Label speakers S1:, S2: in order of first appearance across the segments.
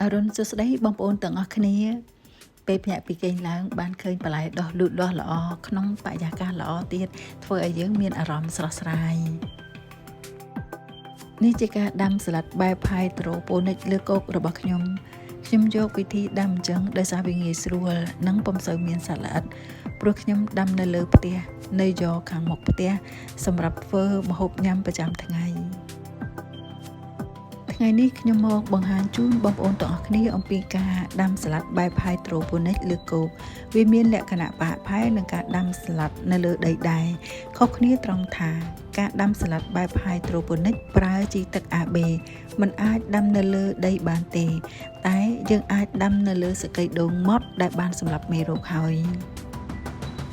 S1: អរុណសួស្តីបងប្អូនទាំងអស់គ្នាពេលភ្ញាក់ពីគេងឡើងបានឃើញបន្លែដុះលូតលាស់ល្អក្នុងបរិយាកាសល្អទៀតធ្វើឲ្យយើងមានអារម្មណ៍ស្រស់ស្រាយនេះជាការដាំសាឡាត់បែប hydroponic លើគោករបស់ខ្ញុំខ្ញុំយកវិធីដាំអញ្ចឹងដោយសារវាងាយស្រួលនិងពុំសូវមានសត្វល្អិតព្រោះខ្ញុំដាំនៅលើផ្ទះនៅយកខាងមុខផ្ទះសម្រាប់ធ្វើម្ហូបញ៉ាំប្រចាំថ្ងៃថ្ងៃនេះខ្ញុំមកបង្ហាញជូនបងប្អូនទាំងអស់គ្នាអំពីការដាំសាឡាត់បែប hydroponic លើគោកវាមានលក្ខណៈប្រហាក់ប្រហែលនឹងការដាំសាឡាត់នៅលើដីដែរខុសគ្នាត្រង់ថាការដាំសាឡាត់បែប hydroponic ប្រើជីទឹក AB មិនអាចដាំនៅលើដីបានទេ តែយើងអាចដាំនៅលើសកីដូងម៉ត់ដែលបានសម្លាប់មេរោគហើយ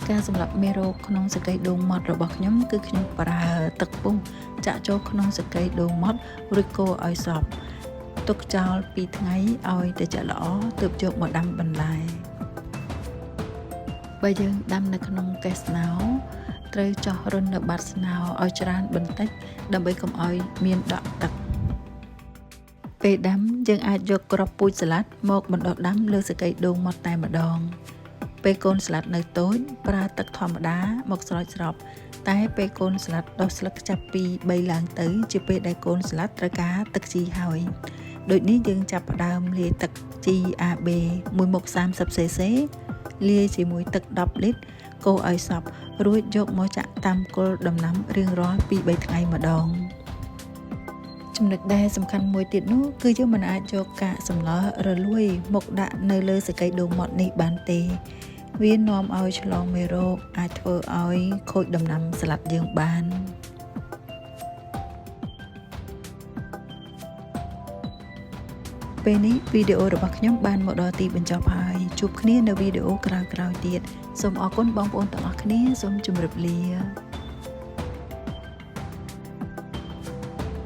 S1: ការសម្លាប់មេរោគក្នុងសកីដូងម៉ត់របស់ខ្ញុំគឺខ្ញុំប្រើទឹកពុះចាក់ចូលក្នុងសកីដូងម៉ត់រួចកូរឲ្យសព្វទុកចោល2ថ្ងៃឲ្យត្រជាក់ល្អទើបយកមកដាំបន្លែបើយើងដាំនៅក្នុងកេះស្នោត្រូវចោះរុននៅបាតស្នោឲ្យច្រើនបន្តិចដើម្បីកុំឲ្យមានដក់ទឹកពេលដាំយើងអាចយកគ្រាប់ពូជសាឡាត់មកបណ្ដុះដាំលើសកីដូងម៉ត់តែម្ដងពេលកូនស្លាត់នៅតូចប្រើទឹកធម្មតាមកស្រោចស្រពតែពេលកូនស្លាត់ដុះស្លឹកចាប់ពី3ឡើងទៅជាពេលដែលកូនស្លាត់ត្រូវការទឹកជីហើយដូចនេះយើងចាប់ផ្ដើមលាយទឹកជី AB មួយមុខ 30 cc លាយជាមួយទឹក10លីត្រកូរឲ្យសព្វរួចយកមកចាក់តាមគល់ដំណាំរៀងរាល់2-3ថ្ងៃម្ដងចំណុចដែលសំខាន់មួយទៀតនោះគឺយើងមិនអាចយកកាកសំណល់រលួយមកដាក់នៅលើសកីដូងម៉ត់នេះបានទេវានាំឲ្យឆ្លងមេរោគអាចធ្វើឲ្យខូចដំណាំសាឡាត់យើងបានពេលនេះវីដេអូរបស់ខ្ញុំបានមកដល់ទីបញ្ចប់ហើយជួបគ្នានៅវីដេអូក្រោយៗទៀតសូមអរគុណបងប្អូនទាំងអស់គ្នាសូមជម្រាបលា។